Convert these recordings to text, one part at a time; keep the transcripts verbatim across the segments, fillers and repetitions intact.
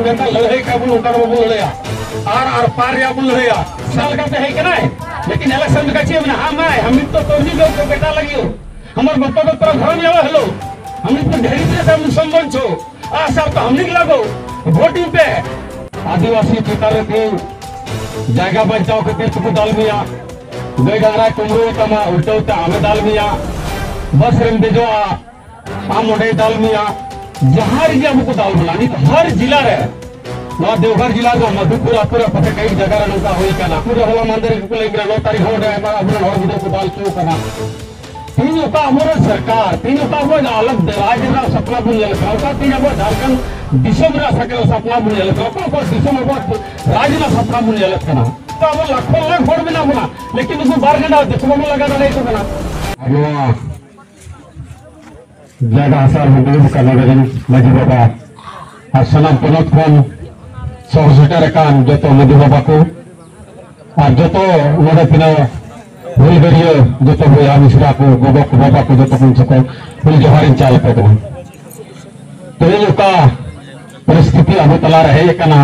ᱱᱮᱛᱟᱨ ᱞᱟᱹᱲᱦᱟᱹᱭ ᱠᱟᱱᱟ ᱵᱚᱱ, ᱚᱱᱠᱟ ᱫᱚ ᱵᱟᱵᱚᱱ ᱞᱟᱹᱲᱦᱟᱹᱭᱟ᱾ ᱟᱨ, ᱟᱨ ᱯᱟᱨ ᱨᱮᱭᱟᱜ ᱵᱚᱱ ᱞᱟᱹᱲᱦᱟᱹᱭᱟ᱾ ᱥᱟᱞ ᱠᱟᱛᱮ ᱦᱮᱡ ᱠᱟᱱᱟᱭ, ᱞᱮᱠᱤᱱ election ᱫᱚ ᱠᱟᱪᱷᱮ ᱢᱮᱱᱟᱜᱼᱟ? ᱦᱟᱢ ᱟᱭ, ᱦᱟᱢ ᱱᱤᱛ ᱛᱚ ᱛᱚᱨᱡᱤ ᱫᱚ ᱠᱚ ᱵᱮᱴᱟ ᱞᱟᱹᱜᱤᱫ᱾ ᱦᱟᱢᱟᱨ ᱵᱟᱯᱟ ᱫᱚ ᱛᱚᱨᱟ ᱫᱷᱚᱨᱚᱢ ᱡᱟᱣᱟ ᱦᱮᱞᱳ᱾ ᱦᱟᱢ ᱱᱤᱛ ᱛᱚ ᱰᱷᱮᱨ ᱛᱮ ᱥᱟᱢ ᱥᱚᱢᱵᱚᱱ ᱪᱚ᱾ ᱟᱥᱟ ᱛᱚ ᱦᱟᱢ ᱱᱤᱛ ᱞᱟᱜᱚ᱾ ᱵᱷᱳᱴ ᱤᱧ ᱯᱮ᱾ ᱟᱹᱫᱤᱵᱟᱹᱥᱤ ᱪᱮᱛᱟᱱ ᱨᱮ ᱛᱮᱦᱮᱧ ᱡᱟᱭᱜᱟ ᱵᱟᱧᱪᱟᱣ ᱠᱷᱟᱹᱛᱤᱨ ᱛᱮᱠᱚ ᱫᱟᱞ ᱢᱮᱭᱟ᱾ ᱜᱟᱹᱭ ᱰᱟᱝᱨᱟᱭ ᱠᱩᱢᱵᱽᱲᱩᱭ ᱛᱟᱢᱟ, ᱩᱞᱴᱟᱹᱣ ᱛᱮ ᱟᱢᱮ ᱫᱟᱞ ᱢᱮᱭᱟ᱾ ᱵᱟᱥ ᱨᱮᱢ ᱫᱮᱡᱚᱜᱼᱟ, ᱟᱢ ᱚᱸᱰᱮᱭ ᱫᱟᱞ ᱢᱮᱭᱟ᱾ ᱡᱟᱦᱟᱸ ᱨᱮᱜᱮ ᱟᱵᱚ ᱠᱚ ᱫᱟᱞ ᱵᱚᱱᱟ, ᱱᱤᱛ ᱦᱟᱨ ᱡᱤᱞᱟ ᱨᱮ, ᱱᱚᱣᱟ ᱫᱮᱣᱜᱷᱚᱨ ᱡᱤᱞᱟ ᱨᱮ ᱢᱟᱫᱷᱩᱯᱩᱨ ᱟᱛᱳ ᱨᱮ ᱯᱟᱥᱮ ᱠᱟᱹᱭᱤᱠ ᱡᱟᱭᱜᱟ ᱨᱮ ᱱᱚᱝᱠᱟ ᱦᱩᱭ ᱠᱟᱱᱟ᱾ ᱯᱩᱨᱟᱹ ᱦᱚᱞᱟ ᱢᱟᱦᱫᱮᱨ ᱜᱮᱠᱚ ᱞᱟᱹᱭ ᱠᱟᱱᱟ, ᱱᱚ ᱛᱟᱹᱨᱤᱠᱷ ᱦᱚᱸ ᱚᱸᱰᱮ ᱟᱭᱢᱟ ᱟᱵᱚᱨᱮᱱ ᱦᱚᱲ ᱜᱤᱫᱽᱨᱟᱹ ᱠᱚ ᱫᱟᱞ ᱦᱚᱪᱚ ᱠᱟᱱᱟ᱾ ᱛᱤᱦᱤᱧ ᱚᱠᱟ ᱟᱵᱚᱨᱮᱱ ᱥᱚᱨᱠᱟᱨ, ᱛᱤᱦᱤᱧ ᱚᱠᱟ ᱟᱵᱚ ᱟᱞᱟᱜᱽ ᱨᱟᱡᱽ ᱨᱮᱱᱟᱜ ᱥᱟᱯᱱᱟ ᱵᱚᱱ ᱧᱮᱞ ᱠᱟᱱᱟ, ᱚᱠᱟ ᱛᱤᱦᱤᱧ ᱟᱵᱚ ᱡᱷᱟᱲᱠᱷᱚᱸᱰ ᱫᱤᱥᱚᱢ ᱨᱮᱱᱟᱜ ᱥᱟᱯᱱᱟ ᱵᱚᱱ ᱧᱮᱞ ᱠᱟᱱᱟ, ᱚᱠᱟ ᱟᱵᱚ ᱫᱤᱥᱚᱢ ᱟᱵᱚ ᱨᱟᱡᱽ ᱨᱮᱱᱟᱜ ᱥᱟᱯᱱᱟ ᱵᱚᱱ ᱧᱮᱞᱮᱫ ᱠᱟᱱᱟ, ᱚᱠᱟ ᱟᱵᱚ ᱞᱟᱠᱷ ᱞᱟᱠᱷ ᱦᱚᱲ ᱢᱮᱱᱟᱜ ᱵᱚᱱᱟ, ᱞᱮᱠᱤᱱ ᱩᱱᱠᱩ ᱵᱟᱨ ᱜᱟᱱᱰᱟ ᱫᱤᱥᱚᱢ ᱵᱟᱵᱚᱱ ᱞᱟᱜᱟ ᱫᱟᱲᱮᱭᱟᱠᱚ ᱠᱟᱱᱟ᱾ ᱱᱚᱣᱟ ᱡᱟᱭᱜᱟ ᱦᱟᱥᱟ ᱨᱮ ᱫᱩᱲᱩᱵ ᱟᱠᱟᱱ ᱱᱚᱰᱮ ᱨᱮᱱ ᱢᱟᱹᱡᱷᱤ ᱵᱟᱵᱟ ᱟᱨ ᱥᱟᱱᱟᱢ ᱯᱚᱱᱚᱛ ᱠᱷᱚᱱ ᱥᱚᱦᱚᱨ ᱥᱮᱴᱮᱨ ᱟᱠᱟᱱ ᱡᱚᱛᱚ ᱢᱟᱹᱡᱷᱤ ᱵᱟᱵᱟ ᱠᱚ ᱟᱨ ᱡᱚᱛᱚ ᱱᱚᱰᱮ ᱛᱤᱱᱟᱹᱜ ᱦᱩᱞᱜᱟᱹᱨᱤᱭᱟᱹ, ᱡᱚᱛᱚ ᱵᱚᱭᱦᱟ ᱢᱤᱥᱨᱟ ᱠᱚ, ᱜᱚᱜᱚ ᱠᱚ, ᱵᱟᱵᱟ ᱠᱚ, ᱡᱚᱛᱚ ᱠᱚ ᱡᱚᱛᱚ ᱦᱩᱞ ᱡᱚᱦᱟᱨ ᱤᱧ ᱪᱟᱞ ᱟᱯᱮ ᱠᱟᱱᱟ᱾ ᱛᱮᱦᱮᱧ ᱚᱠᱟ ᱯᱚᱨᱤᱥᱛᱷᱤᱛᱤ ᱟᱵᱚ ᱛᱟᱞᱟᱨᱮ ᱦᱮᱡ ᱟᱠᱟᱱᱟ,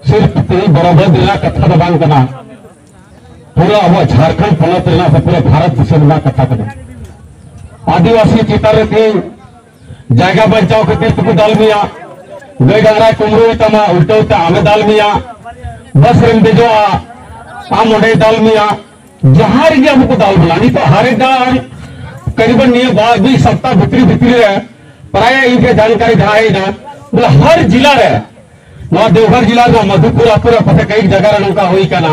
ᱥᱤᱨᱯ ᱛᱮᱦᱮᱧ ᱵᱚᱨᱚᱵᱚᱫ ᱨᱮᱱᱟᱜ ᱠᱟᱛᱷᱟ ᱫᱚ ᱵᱟᱝ ᱠᱟᱱᱟ, ᱯᱩᱨᱟᱹ ᱟᱵᱚ ᱡᱷᱟᱲᱠᱷᱚᱸᱰ ᱯᱚᱱᱚᱛ ᱨᱮᱱᱟᱜ ᱥᱮ ᱯᱩᱨᱟᱹ ᱵᱷᱟᱨᱚᱛ ᱫᱤᱥᱚᱢ ᱨᱮᱱᱟᱜ ᱠᱟᱛᱷᱟ ᱠᱟᱱᱟ᱾ ᱟᱹᱫᱤᱵᱟᱹᱥᱤ ᱪᱮᱛᱟᱱ ᱨᱮ ᱛᱮᱦᱮᱧ ᱡᱟᱭᱜᱟ ᱵᱟᱧᱪᱟᱣ ᱠᱷᱟᱹᱛᱤᱨ ᱛᱮᱠᱚ ᱫᱟᱞ ᱢᱮᱭᱟ, ᱜᱟᱹᱭ ᱰᱟᱝᱨᱟᱭ ᱠᱩᱢᱵᱽᱲᱩᱭ ᱛᱟᱢᱟ, ᱩᱞᱴᱟᱹᱣ ᱛᱮ ᱟᱢᱮ ᱫᱟᱞ ᱢᱮᱭᱟ, ᱵᱟᱥ ᱨᱮᱢ ᱫᱮᱡᱚᱜᱼᱟ, ᱟᱢ ᱚᱸᱰᱮᱭ ᱫᱟᱞ ᱢᱮᱭᱟ, ᱡᱟᱦᱟᱸ ᱨᱮᱜᱮ ᱟᱵᱚ ᱠᱚ ᱫᱟᱞ ᱵᱚᱱᱟ᱾ ᱱᱤᱛᱚᱜ ᱦᱟᱨᱮᱠ ᱫᱟᱞ ᱠᱟᱨᱤᱵᱟᱱ ᱱᱤᱭᱟᱹ ᱵᱟᱨ ᱢᱤᱫ ᱥᱚᱯᱛᱟᱦ ᱵᱷᱤᱛᱨᱤ ᱵᱷᱤᱛᱨᱤ ᱨᱮ ᱯᱨᱟᱭ ᱤᱧ ᱴᱷᱮᱱ ᱡᱟᱱᱠᱟᱨᱤ ᱡᱟᱦᱟᱸ ᱦᱮᱡ ᱮᱱᱟ, ᱵᱚᱞᱮ ᱦᱟᱨ ᱡᱤᱞᱟ ᱨᱮ, ᱱᱚᱣᱟ ᱫᱮᱣᱜᱷᱚᱨ ᱡᱤᱞᱟ ᱨᱮᱱᱟᱜ ᱢᱟᱫᱷᱩᱯᱩᱨ ᱟᱛᱳ ᱨᱮ ᱯᱟᱥᱮ ᱠᱟᱹᱭᱤᱠ ᱡᱟᱭᱜᱟ ᱨᱮ ᱱᱚᱝᱠᱟ ᱦᱩᱭ ᱠᱟᱱᱟ᱾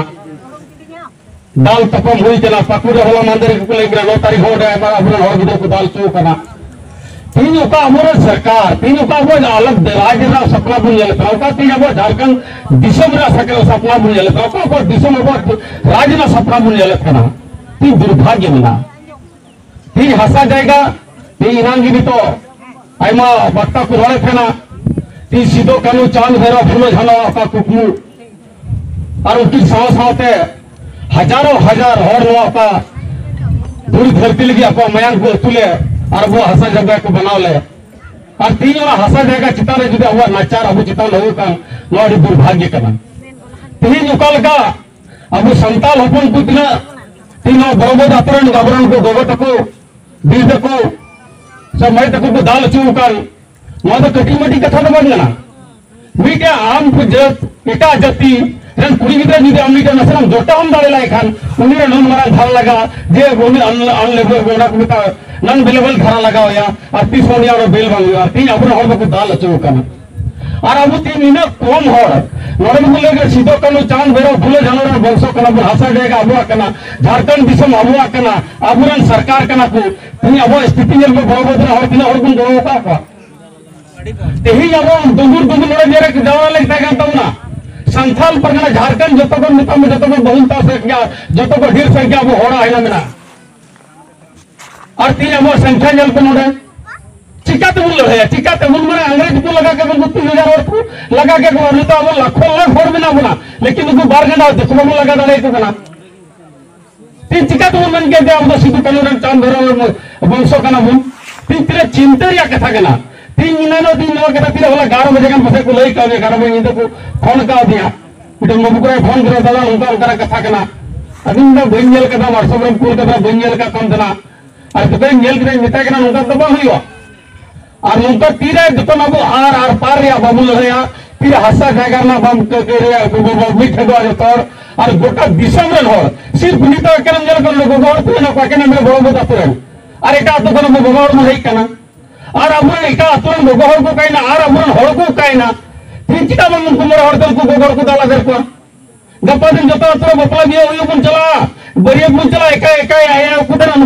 ᱫᱟᱞ ᱛᱟᱯᱟᱢ ᱦᱩᱭ ᱠᱟᱱᱟ᱾ ᱯᱟᱹᱠᱩᱲ ᱨᱮ ᱦᱚᱞᱟ ᱢᱟᱦᱫᱮᱨ ᱜᱮᱠᱚ ᱞᱟᱹᱭ ᱠᱮᱫᱟ, ᱱᱚ ᱛᱟᱹᱨᱤᱠᱷ ᱦᱚᱸ ᱚᱸᱰᱮ ᱟᱭᱢᱟ ᱟᱵᱚᱨᱮᱱ ᱦᱚᱲ ᱜᱤᱫᱽᱨᱟᱹ ᱠᱚ ᱫᱟᱞ ᱦᱚᱪᱚ ᱠᱟᱱᱟ᱾ ᱛᱤᱦᱤᱧ ᱚᱠᱟ ᱟᱵᱚᱨᱮᱱ ᱥᱚᱨᱠᱟᱨ, ᱛᱤᱦᱤᱧ ᱚᱠᱟ ᱟᱵᱚ ᱟᱞᱟᱜᱽ ᱨᱟᱡᱽ ᱨᱮᱱᱟᱜ ᱥᱟᱯᱱᱟ ᱵᱚᱱ ᱧᱮᱞᱮᱫ ᱠᱟᱱᱟ, ᱚᱠᱟ ᱛᱤᱦᱤᱧ ᱟᱵᱚ ᱡᱷᱟᱲᱠᱷᱚᱸᱰ ᱫᱤᱥᱚᱢ ᱨᱮᱱᱟᱜ ᱥᱟᱯᱱᱟ ᱵᱚᱱ ᱧᱮᱞᱮᱫ ᱠᱟᱱᱟ, ᱚᱠᱟ ᱟᱵᱚ ᱫᱤᱥᱚᱢ ᱟᱵᱚ ᱨᱟᱡᱽ ᱨᱮᱱᱟᱜ ᱥᱟᱯᱱᱟ ᱵᱚᱱ ᱧᱮᱞᱮᱫ ᱠᱟᱱᱟ, ᱛᱤᱦᱤᱧ ᱫᱩᱨᱵᱷᱟᱜᱽᱭᱚ ᱢᱮᱱᱟᱜᱼᱟ᱾ ᱛᱤᱦᱤᱧ ᱦᱟᱥᱟ ᱡᱟᱭᱜᱟ, ᱛᱤᱦᱤᱧ ᱮᱱᱟᱝ ᱜᱮ ᱱᱤᱛᱚᱜ ᱟᱭᱢᱟ ᱵᱟᱠᱛᱟ ᱠᱚ ᱨᱚᱲᱮᱫ ᱛᱟᱦᱮᱱᱟ, ᱛᱤᱦᱤᱧ ᱥᱤᱫᱩ ᱠᱟᱹᱱᱦᱩ ᱪᱟᱸᱫ ᱵᱷᱟᱭᱨᱚ ᱯᱷᱩᱞᱳ ᱡᱷᱟᱱᱚ ᱚᱠᱟ ᱠᱩᱠᱢᱩ, ᱟᱨ ᱩᱱᱠᱤᱱ ᱥᱟᱶ ᱥᱟᱶᱛᱮ ᱦᱟᱡᱟᱨᱚ ᱦᱟᱡᱟᱨ ᱦᱚᱲ ᱱᱚᱣᱟ ᱚᱠᱟ ᱫᱷᱩᱲᱤ ᱫᱷᱟᱹᱨᱛᱤ ᱞᱟᱹᱜᱤᱫ ᱟᱠᱚᱣᱟᱜ ᱢᱟᱭᱟᱝ ᱠᱚ ᱟᱹᱛᱩ ᱞᱮᱫ ᱟᱨ ᱟᱵᱚᱣᱟᱜ ᱦᱟᱥᱟ ᱡᱟᱭᱜᱟ ᱠᱚ ᱵᱮᱱᱟᱣ ᱞᱮᱫ, ᱟᱨ ᱛᱮᱦᱮᱧ ᱚᱱᱟ ᱦᱟᱥᱟ ᱡᱟᱭᱜᱟ ᱪᱮᱛᱟᱱ ᱨᱮ ᱡᱩᱫᱤ ᱟᱵᱚᱣᱟᱜ ᱱᱟᱪᱟᱨ ᱟᱵᱚ ᱪᱮᱛᱟᱱ ᱨᱮ ᱦᱩᱭᱩᱜ ᱠᱷᱟᱱ, ᱱᱚᱣᱟ ᱟᱹᱰᱤ ᱫᱩᱨᱵᱷᱟᱜᱽᱭᱚ ᱠᱟᱱᱟ᱾ ᱛᱮᱦᱮᱧ ᱚᱠᱟ ᱞᱮᱠᱟ ᱟᱵᱚ ᱥᱟᱱᱛᱟᱲ ᱦᱚᱯᱚᱱ ᱠᱚ ᱛᱤᱱᱟᱹᱜ ᱛᱮᱦᱮᱧ ᱱᱚᱣᱟ ᱵᱚᱲᱚ ᱵᱚᱲᱚ ᱟᱛᱳ ᱨᱮᱱ ᱟᱵᱚᱨᱮᱱ ᱠᱚ ᱜᱚᱜᱚ ᱛᱟᱠᱚ, ᱫᱤᱫᱤ ᱛᱟᱠᱚ ᱥᱮ ᱢᱟᱹᱭ ᱛᱟᱠᱚ ᱠᱚ ᱫᱟᱞ ᱦᱚᱪᱚ ᱟᱠᱟᱱ, ᱱᱚᱣᱟ ᱫᱚ ᱠᱟᱹᱴᱤᱡ ᱢᱟᱹᱴᱤᱡ ᱠᱟᱛᱷᱟ ᱫᱚ ᱵᱟᱝ ᱠᱟᱱᱟ᱾ ᱢᱤᱫᱴᱮᱱ ᱟᱢ ᱡᱟᱹᱛ ᱮᱴᱟᱜ ᱡᱟᱹᱛᱤ ᱨᱮᱱ ᱠᱩᱲᱤ ᱜᱤᱫᱽᱨᱟᱹ ᱡᱩᱫᱤ ᱟᱢ ᱢᱤᱫᱴᱮᱱ ᱱᱟᱥᱮᱱᱟᱜ ᱡᱚᱴᱟᱣ ᱮᱢ ᱫᱟᱲᱮ ᱞᱟᱭ ᱠᱷᱟᱱ, ᱩᱱᱤ ᱨᱮ ᱱᱩᱱ ᱢᱟᱨᱟᱝ ᱫᱷᱟᱨᱟ ᱞᱟᱜᱟᱜᱼᱟ ᱡᱮ ᱩᱱᱤ unlevel, ᱚᱱᱟ ᱠᱚ ᱢᱮᱛᱟᱜᱼᱟ non bailable ᱫᱷᱟᱨᱟ ᱞᱟᱜᱟᱣ ᱟᱭᱟ, ᱟᱨ ᱛᱤᱥ ᱦᱚᱸ ᱩᱱᱤᱭᱟᱜ ᱚᱱᱟ ᱵᱮᱞ ᱵᱟᱝ ᱦᱩᱭᱩᱜᱼᱟ᱾ ᱟᱨ ᱛᱮᱦᱮᱧ ᱟᱵᱚᱨᱮᱱ ᱦᱚᱲ ᱵᱟᱠᱚ ᱫᱟᱞ ᱦᱚᱪᱚ ᱟᱠᱟᱱᱟ᱾ ᱟᱨ ᱟᱵᱚ ᱛᱮᱦᱮᱧ ᱱᱤᱱᱟᱹᱜ ᱠᱚᱢ ᱦᱚᱲ, ᱱᱚᱰᱮ ᱵᱚᱱ ᱞᱟᱹᱭ ᱠᱮᱫ ᱥᱤᱫᱩ ᱠᱟᱹᱱᱦᱩ ᱪᱟᱸᱫᱽ ᱵᱷᱟᱭᱨᱚ ᱯᱷᱩᱞᱳ ᱡᱷᱟᱱᱳ ᱨᱮᱱ ᱵᱚᱝᱥᱚ ᱠᱟᱱᱟ ᱵᱚᱱ, ᱦᱟᱥᱟ ᱡᱟᱭᱜᱟ ᱟᱵᱚᱣᱟᱜ ᱠᱟᱱᱟ, ᱡᱷᱟᱲᱠᱷᱚᱸᱰ ᱫᱤᱥᱚᱢ ᱟᱵᱚᱣᱟᱜ ᱠᱟᱱᱟ, ᱟᱵᱚᱨᱮᱱ ᱥᱚᱨᱠᱟᱨ ᱠᱟᱱᱟ ᱠᱚ᱾ ᱛᱮᱦᱮᱧ ᱟᱵᱚᱣᱟᱜ ᱥᱛᱷᱤᱛᱤ ᱧᱮᱞ ᱯᱮ, ᱵᱚᱲᱚ ᱵᱚᱲᱚ ᱦᱚᱲ ᱛᱤᱱᱟᱹᱜ ᱦᱚᱲ ᱵᱚᱱ ᱜᱚᱲᱚ ᱟᱠᱟᱫ ᱠᱚᱣᱟ᱾ ᱛᱮᱦᱮᱧ ᱟᱵᱚ ᱫᱩᱢᱩᱨ ᱫᱩᱢᱩᱨ ᱱᱚᱰᱮ ᱡᱮᱨᱮᱠ ᱡᱟᱣᱨᱟ ᱞᱮᱠ ᱛᱟᱦᱮᱸ ᱠᱟᱱ ᱛᱟᱵᱚᱱᱟ, ᱥᱟᱱᱛᱟᱲ ᱯᱟᱨᱜᱟᱱᱟ ᱡᱷᱟᱲᱠᱷᱚᱸᱰ ᱡᱚᱛᱚ ᱠᱷᱚᱱ ᱱᱤᱛᱚᱜ ᱢᱟ ᱡᱚᱛᱚ ᱠᱷᱚᱱ ᱵᱚᱦᱩᱞ ᱛᱟ ᱥᱚᱝᱠᱷᱟ, ᱡᱚᱛᱚ ᱠᱷᱚᱱ ᱰᱷᱮᱨ ᱥᱚᱝᱠᱷᱟ ᱟᱵᱚ ᱦᱚᱲᱟᱜ ᱦᱮᱱᱟᱜ ᱢᱮᱱᱟᱜᱼᱟ᱾ ᱟᱨ ᱛᱮᱦᱮᱧ ᱟᱵᱚᱣᱟᱜ ᱥᱚᱝᱠᱷᱟ ᱧᱮᱞ ᱯᱮ ᱱᱚᱰᱮ, ᱪᱤᱠᱟᱹ ᱛᱮᱵᱚᱱ ᱞᱟᱹᱲᱦᱟᱹᱭᱟ? ᱪᱤᱠᱟᱹ ᱛᱮᱵᱚᱱ ᱢᱟᱱᱮ ᱟᱝᱨᱮᱡᱽ ᱠᱚ ᱞᱟᱜᱟ ᱠᱮᱫ ᱵᱚᱱ, ᱛᱤᱱ ᱦᱟᱡᱟᱨ ᱦᱚᱲ ᱠᱚ ᱞᱟᱜᱟ ᱠᱮᱫ ᱵᱚᱱᱟ, ᱱᱤᱛᱚᱜ ᱟᱵᱚ ᱞᱟᱠᱷᱚ ᱞᱟᱠᱷ ᱦᱚᱲ ᱢᱮᱱᱟᱜ ᱵᱚᱱᱟ, ᱞᱮᱠᱤᱱ ᱩᱱᱠᱩ ᱵᱟᱨ ᱜᱟᱱᱰᱟ ᱫᱤᱠᱩ ᱵᱟᱵᱚᱱ ᱞᱟᱜᱟ ᱫᱟᱲᱮᱭᱟᱠᱚ ᱠᱟᱱᱟ᱾ ᱛᱤᱱ ᱪᱤᱠᱟᱹ ᱛᱮᱵᱚᱱ ᱢᱮᱱ ᱠᱮᱫ ᱡᱮ ᱟᱵᱚ ᱫᱚ ᱥᱤᱫᱩ ᱠᱟᱹᱱᱦᱩ ᱨᱮᱱ ᱪᱟᱸᱫ ᱵᱷᱟᱭᱨᱚ ᱨᱮᱱ ᱵᱚᱝᱥᱚ ᱠᱟᱱᱟ ᱵᱚᱱ? ᱛᱤᱱ ᱛᱤᱱᱟᱹᱜ ᱪᱤᱱᱛᱟᱹ ᱨᱮᱭᱟᱜ ᱠᱟᱛᱷᱟ ᱠᱟᱱᱟ᱾ ᱛᱤᱱ ᱧᱤᱫᱟᱹ ᱫᱚ ᱛᱤᱱ ᱱᱚᱣᱟ ᱠᱟᱛᱷᱟ ᱛᱤᱱᱟᱹᱜ ᱦᱚᱞᱟ ᱮᱜᱟᱨᱚ ᱵᱟᱡᱮ ᱜᱟᱱ ᱯᱟᱥᱮᱡ ᱠᱚ ᱞᱟᱹᱭ ᱠᱟᱣᱫᱤᱧᱟ, ᱮᱜᱟᱨᱚ ᱵᱟᱡᱮ ᱧᱤᱫᱟᱹ ᱠᱚ ᱯᱷᱳᱱ ᱠᱟᱣᱫᱤᱧᱟ᱾ ᱢᱤᱫᱴᱮᱱ ᱵᱟᱹᱵᱩ ᱠᱚᱲᱟᱭ ᱯᱷᱳᱱ ᱠᱮᱫᱟ, "ᱫᱟᱫᱟ ᱱᱚᱝᱠᱟ ᱚᱱᱠᱟᱱᱟᱜ ᱠᱟᱛᱷᱟ ᱠᱟᱱᱟ, ᱟᱫᱚᱧ ᱢᱮᱱᱫᱟ ᱵᱟᱹᱧ ᱧᱮᱞ ᱠᱟᱫᱟ, WhatsApp ᱨᱮᱢ ᱠᱩᱞ ᱠᱟᱫᱟ, ᱵᱟᱹᱧ ᱧᱮᱞ ᱠᱟᱫ ᱛᱟᱢ ᱛᱟᱦᱮᱱᱟ, ᱟᱨ ᱛᱚᱵᱮᱧ ᱧᱮᱞ ᱠᱮᱫᱟᱧ ᱢᱮᱛᱟᱭ ᱠᱟᱱᱟ ᱱᱚᱝᱠᱟ ᱫᱚ ᱵᱟᱝ ᱦᱩᱭᱩᱜᱼᱟ᱾" ᱟᱨ ᱱᱚᱝᱠᱟ ᱛᱤᱨᱮ ᱡᱚᱛᱚᱱ ᱟᱵᱚ ᱟᱨ ᱟᱨ ᱯᱟᱨ ᱨᱮᱭᱟᱜ ᱵᱟᱵᱚᱱ ᱞᱟᱹᱲᱦᱟᱹᱭᱟ, ᱛᱤᱨᱮ ᱦᱟᱥᱟ ᱡᱟᱭᱜᱟ ᱨᱮᱱᱟᱜ ᱵᱟᱢ ᱠᱟᱹ-, ᱠᱟᱹ-, ᱨᱮᱭᱟᱜ ᱵᱟᱵᱚᱱ ᱢᱤᱫ ᱴᱷᱮᱱᱚᱜᱼᱟ ᱡᱚᱛᱚ ᱦᱚᱲ, ᱟᱨ ᱜᱚᱴᱟ ᱫᱤᱥᱚᱢ ᱨᱮᱱ ᱦᱚᱲ, ᱥᱤᱨᱯ ᱱᱤᱛᱚᱜ ᱮᱠᱮᱱᱮᱢ ᱧᱮᱞ ᱠᱚᱣᱟ ᱜᱚᱜᱚ ᱦᱚᱲ ᱛᱤᱱᱟᱹᱜ ᱦᱮᱱᱟᱜ ᱠᱚᱣᱟ ᱮᱠᱮᱱ ᱱᱚᱰᱮ ᱵᱚᱲᱚ ᱵᱚᱲᱚ ᱟᱛᱳ ᱨᱮᱱ, ᱟᱨ ᱮᱴᱟᱜ ᱟᱛᱳ ᱠᱷᱚᱱ ᱟᱵᱚ ᱵᱟᱵᱟ ᱦᱚᱲ ᱵᱚᱱ ᱦᱮᱡ ᱟᱠᱟᱱᱟ, ᱟᱨ ᱟᱵᱚᱨᱮᱱ ᱮᱴᱟᱜ ᱟᱛᱳ ᱨᱮᱱ ᱜᱚᱜᱚ ᱦᱚᱲ ᱠᱚ ᱚᱠᱟᱭᱮᱱᱟ, ᱟᱨ ᱟᱵᱚᱨᱮᱱ ᱦᱚᱲ ᱠᱚ ᱚᱠᱟᱭᱮᱱᱟ? ᱛᱮᱦᱮᱧ ᱪᱮᱫᱟᱜ ᱵᱟᱝ ᱩᱱᱠᱩ ᱢᱚᱬᱮ ᱦᱚᱲ ᱛᱮ ᱩᱱᱠᱩ ᱜᱚᱜᱚ ᱦᱚᱲ ᱠᱚ ᱫᱟᱞ ᱟᱫᱮᱨ ᱠᱚᱣᱟ? ᱜᱟᱯᱟ ᱫᱤᱱ ᱡᱚᱛᱚ ᱟᱛᱳ ᱨᱮ ᱵᱟᱯᱞᱟ ᱵᱤᱦᱟᱹ ᱦᱩᱭᱩᱜ ᱵᱚᱱ ᱪᱟᱞᱟᱜᱼᱟ, ᱵᱟᱹᱨᱭᱟᱹᱛ ᱵᱚᱱ ᱪᱟᱞᱟᱜᱼᱟ, ᱮᱠᱟᱭ ᱮᱠᱟᱭ ᱟᱭᱟ ᱩᱱᱠᱩ